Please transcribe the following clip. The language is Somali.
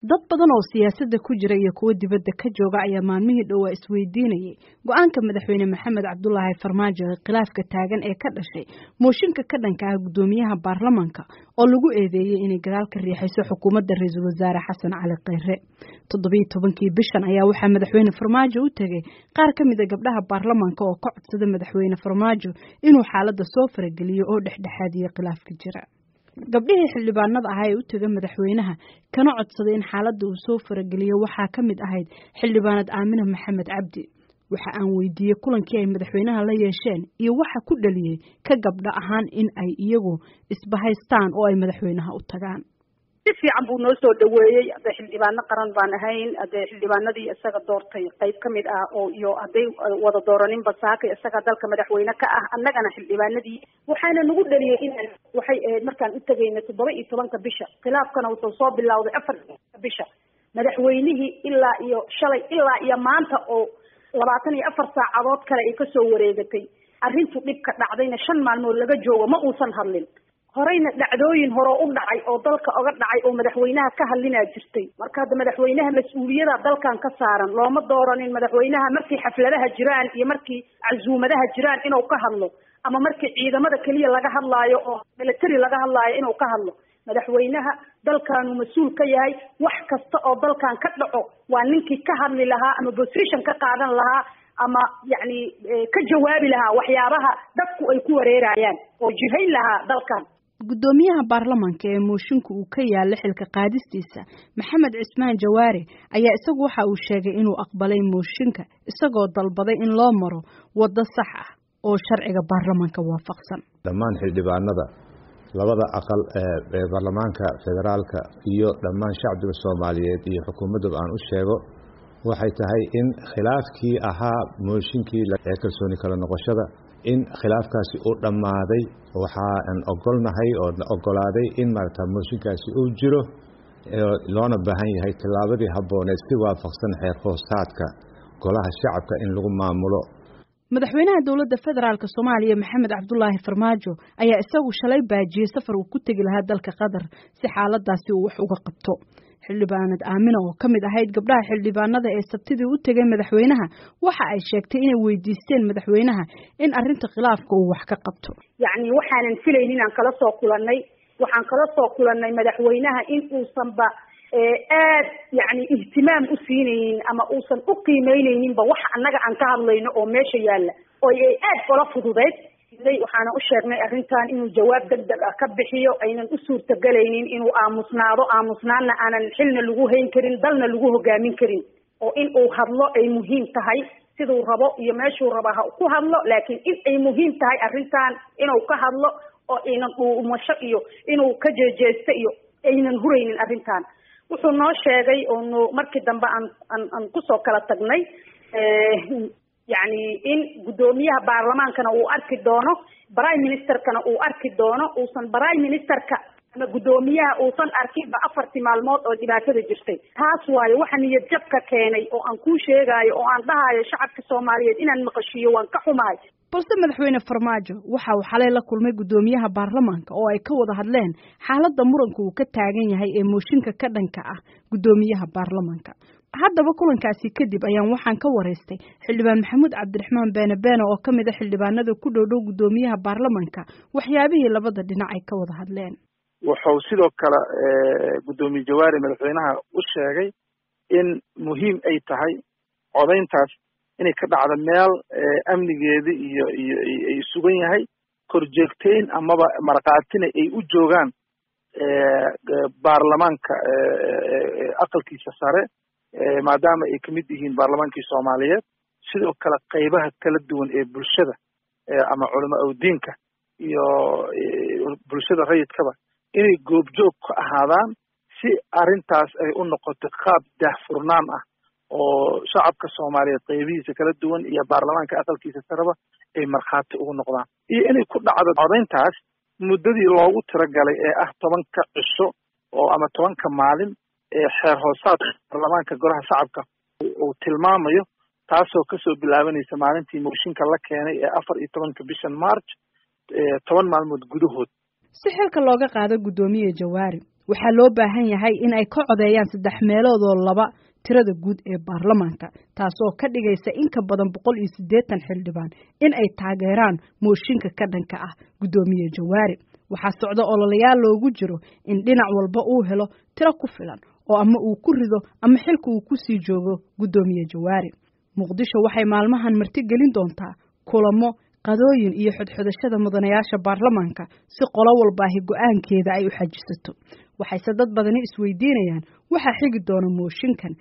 Dad badan oo siyaasadda ku jira iyo kuwo dibadda ka jooga ayaa maalmihii dhowaa isweydiinayay go'aanka Madaxweyne Maxamed Cabdulaahi Farmaajo ee khilaafka taagan ee ka dhashay mooshinka ka dhanka ah guddoomiyaha baarlamaanka oo lagu eedeeyey inay gadaal ka riixayso xukuumadda ra-iisul wasaare Xasan Cali Kheyre. 17-kii bishan ayaa waxaa Madaxweyne Farmaajo u tegay qaar ka mid a gabdhaha baarlamaanka oo ka codsada Madaxweyne Farmaajo inuu xaaladda soo farageliyo oo dhexdhexaadiyo khilaafka jira. Gabdhihii xildhibaanada ahaa ee u tegay madaxweynaha kana codsaday in xaaladda uu soo farageliyo waxaa ka mid ahayd xildhibaanad Aamina Maxamed Cabdi. Waxa aan weydiiyey kulankii ay madaxweynaha la yeesheen iyo waxa ku dhaliyey ka gabdho ahaan in ay iyagu isbahaystaan oo ay madaxweynaha u tagaan. Si fiican buu noo soo dhaweeyey. Hadee xildhibaano qaran baan ahayn, hadee xildhibaanadii isaga doortay qayb kamid ah oo iyo hadday wada dooraninba saaka isaga dalka madaxweyne ka ah, annagana xildhibaanadii. Waxaana nagu dhaliyay inaan waxay ahayd markaan u tegayna 17-ka bisha, khilaafkana wuxuu soo bilowday 4 bisha. Madaxweynihii ilaa iyo shalay ilaa iyo maanta oo 24 saacadood kale ay kasoo wareegatay arrintu dhibka dhacdayna 5 maalmood laga joogo, ma uusan hadlin. Horeyna dhacdooyin horeo u dhacay oo dalka oga dhacay oo madaxweynaha ka hadlinaa jirtay. Marka hadda madaxweynaha mas-uuliyada dalkan ka saaran, looma dooranin madaxweynaha markii xafladaha jiraan iyo markii casuumadaha jiraan inuu ka hadlo, ama markii ciidamada keliya laga hadlaayo oo military laga hadlaayo inuu ka hadlo. Madaxweynaha dalkaanu mas-uul ka yahay, wax kasta oo dalkan ka dhaco waa ninkii ka hadli lahaa ama position ka qaadan lahaa ama yacni ka jawaabi lahaa waxyaabaha dadku ay ku wareerayaan oo jihayn lahaa dalkan. Guddoomiyaha baarlamaanka ee mooshinka uu ka yaalla xilka qaadistiisa, Maxamed Cismaan Jawaare, ayaa isagu waxa uu sheegay inuu aqbalay mooshinka, isagoo dalbaday in loo maro waddo sax ah oo sharciga baarlamaanka waafaqsan. Dhammaan xildhibaanada labada aqal ee baarlamaanka federaalka iyo dhammaan shacbiga Soomaaliyeed iyo xukuumaddaba aan u sheego waxay tahay in khilaafkii ahaa mooshinkii ee kalsooni kala noqoshada in khilaafkaasi uu dhammaaday. Waxaan ogolnahay oo ogolaaday in maarata mooshinkaasi uu jiro, loona baahan yahay tallaabadii habbooneed si waafaqsan xeer hoosaadka golaha shacabka in lagu maamulo. Madaxweynaha dowladda federaalk Soomaaliya Maxamed Cabdulaahi Farmaajo ayaa isagu shalay baajiyey safar uu ku tegi lahaa dalka Qatar si xaaladaasi uu wax uga qabto. Xildhibaanad Aamina oo ka mid ahayd gabdhaha xildhibaanada ee Sabtidii u tegay madaxweynaha waxa ay sheegtay inay weydiisteen madaxweynaha in arrinta khilaafka uu wax ka qabto. Yacni waxaanan filayn inaan kala soo kulanay, waxaan kala soo kulanay madaxweynaha in uusanba aad yacni ihtimaam u siinaynin ama uusan u qiimeyneyninba waxa annaga aan ka hadlayno oo meesha yaalla oo ay aad ola fududeyd. Waxaana u sheegnay arrintan inuu jawaab degdeg ah ka bixiyo, aynan u suurtagelaynin inuu aamusnaado, aamusnaanna aanan xilna lagu hayn karin, dalna lagu hogaamin karin, oo in uu hadlo ay muhiim tahay. Siduu rabo iyo meeshuu raba ha ku hadlo, laakiin in ay muhiim tahay arrintan inuu ka hadlo oo aynan dhuumasho iyo inuu ka jeejeesto iyo aynan huraynin arrintan. Wuxuu noo sheegay oonu markii dambe aan aan aan kusoo kala tagnay yacni in guddoomiyaha baarlamaankana uu arki doono, prime ministerkana uu arki doono, uusan prime ministerka ama guddoomiyaha uusan arkinba 4-tii maalmood oo dhibaatada jirtay. Taas waayo waxa niyad jabka keenay oo aan kuu sheegaayo oo aan dhahayo shacabka Soomaaliyeed inaan maqashiiyo waan ka xumahay. Balse Madaxweyne Farmaajo waxa uu xalay la kulmay guddoomiyaha baarlamaanka oo ay ka wada hadleen xaaladda muranka uu ka taagan yahay ee mooshinka ka dhanka ah guddoomiyaha baarlamaanka. Haddaba kulankaasi kadib ayaan waxaan ka waraystay xildhibaan Maxamuud Cabdiraxmaan Beene Beene oo ka mid a xildhibaanada ku dhow dhow guddoomiyaha baarlamaanka waxyaabihii labada dhinac ay ka wada hadleen. Wuxuu sidoo kale guddoomiye Jawaari madaxweynaha u sheegay in muhiim ay tahay codayntaas inay ka dhacdo meel amnigeeda iyo iyo ay sugan yahay, korjoogteyn amaba markaatina ay u joogaan baarlamaanka aqalkiisa sare, maadaama ay kamid yihiin baarlamaankii Soomaaliyeed, sidoo kale qaybaha kala duwan ee bulshada ama culama awdiinka iyo bulshada rayidkaba inay goobjoog ka ahaadaan, si arrintaas ay u noqoto qaab daahfurnaan ah oo shacabka Soomaaliyeed qaybihiisa kala duwan iyo baarlamaanka aqalkiisa sareba ay markhaati ugu noqdaan, iyo inay ku dhacdo codayntaas muddadii loogu tiragalay ee ah 10-ka cisho oo ama 10-ka maalin ee xeer hoosaadka baarlamaanka golaha shacabka uu tilmaamayo, taasoo kasoo bilaabanaysa maalintii mooshinka la keenay ee 14-ka bishan March, 10 maalmood gudahood. Si xilka looga qaado guddoomiye Jawaari Waxaa loo baahan yahay in ay ka codeeyaan 3 meelood oo 2 tirada guud ee baarlamaanka, taasoo ka dhigaysa in ka badan 180 xildhibaan in ay taageeraan mooshinka ka dhanka ah guddoomiye Jawaari. Waxaa socda ololayaal loogu jiro in dhinac walba uu helo tiro ku filan oo ama uu ku rido ama xilka uu ku sii joogo guddoomiye Jawaari. Muqdisho waxay maalmahan marti gelin doontaa kulamo, qadooyin iyo xodxodashada mudanayaasha baarlamaanka si qolo walbaahi go'aankeeda ay u xajisato. Waxayse dad badani isweydiinayaan waxa xigi doona mooshinkan.